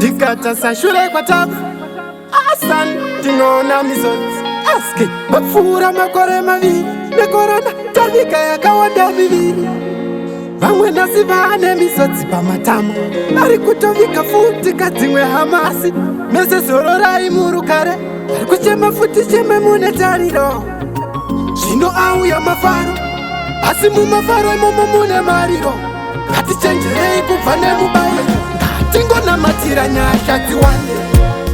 Ndikatarisa shure kwatabva, asan ndinoona misodzi. Aske mapfuura makore 2 nekorona, taviga yakawanda miviri. Vamwe nhasi vane misodzi pamatama, vari kutoviga futi kadzimwe hama. Asi mese zororai murugare, vari kuchema futi cheme mune tariro. Zvino auya mafaro, asi mumafaro imomo mune mariro. Ngatichenjerei kubva nemubayiro, ngatingonamatira nyasha dziwande.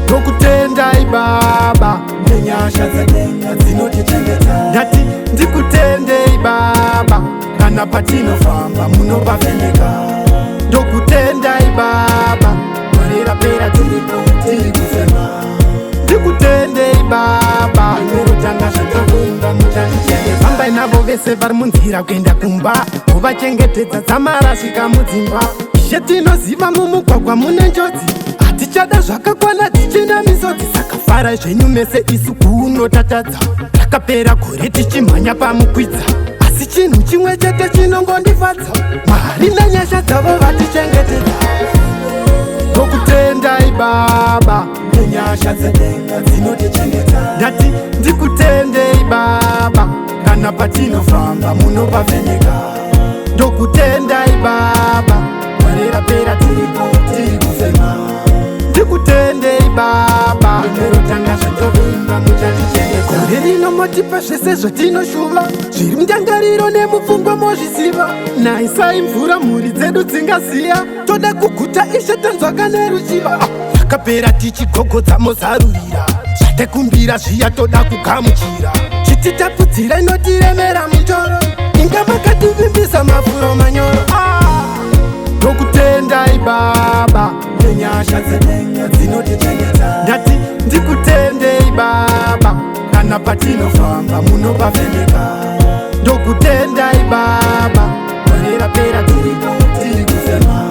Ndokutendai Baba nenyasha dzedenga dzinotichengeta. Ndati ndikutendei Baba, kana patinofamba munopavheneka. Ndokutendai Baba, gore rapera tiripo, tiri kufema. Ndikutendei Baba. Rotanga zvatovimba muchatichengeta. Fambai navo vese vari munzira kuenda kumba, muvachengetedza dzamarasvika mudzimba. Ishe, tinoziva mumugwagwa mune njodzi, hatichada zvakakwana tichina misodzi. Saka farai zvenyu mese, isu kuno tatadza. Takapera gore tichimhanya pamukwidza, asi chinhu chimwe chete chinongondifadza: Mwari nenyasha dzavo vatichengetedza. Ndokutendai Baba nenyasha dzedenga dzinotichengeta. Ndati ndikutendei Baba, kana patinofamba munopavheneka. Ndokutendai Baba, gore rapera tiripo, tiri kufema. Ndikutendei Baba. Rotanga zvatovimba muchatichengeta. Gore rino motipa zvese zvatinoshuva, zviri mundangariro nemupfungwa mozviziva. Naisai mvura mhuri dzedu dzingaziya, toda kuguta Ishe, tanzwaka neruchiva. Rakapera tichigogodza, mozarurira. Zvatekumbira zviya toda kugamuchira. Chititapudzira inotiremera mutoro, inga makativimbisa mafuro manyoro. Ndokutendai Baba nenyasha dzedenga dzinotichengeta. Ndati ndikutendei Baba, kana patinofamba munopavheneka. Ndokutendai Baba, gore rapera tiripo, tiri kufema.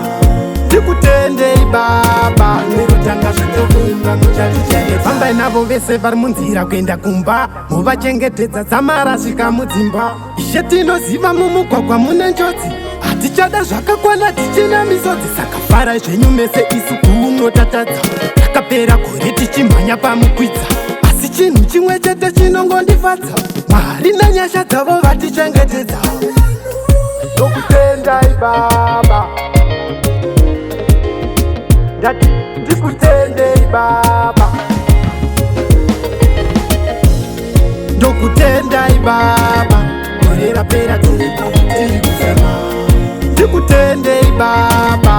Ndikutendei Baba. Rotanga zvatovimba muchatichengeta. Fambai navo vese vari munzira kuenda kumba, muvachengetedza dzamarasvika mudzimba. Ishe, tinoziva mumugwagwa mune njodzi, hatichada zvakakwana tichina misodzi. Saka farai zvenyu mese, isu kuno tatadza. Takapera gore tichimhanya pamukwidza, asi chinhu chimwe chete chinongondifadza: Mwari nenyasha dzavo vatichengetedza. Ndokutendai Baba. Ndati ndikutendei Baba. Ndokutendai Baba, gore rapera tiripo, tiri kufema. Ndikutendei Baba.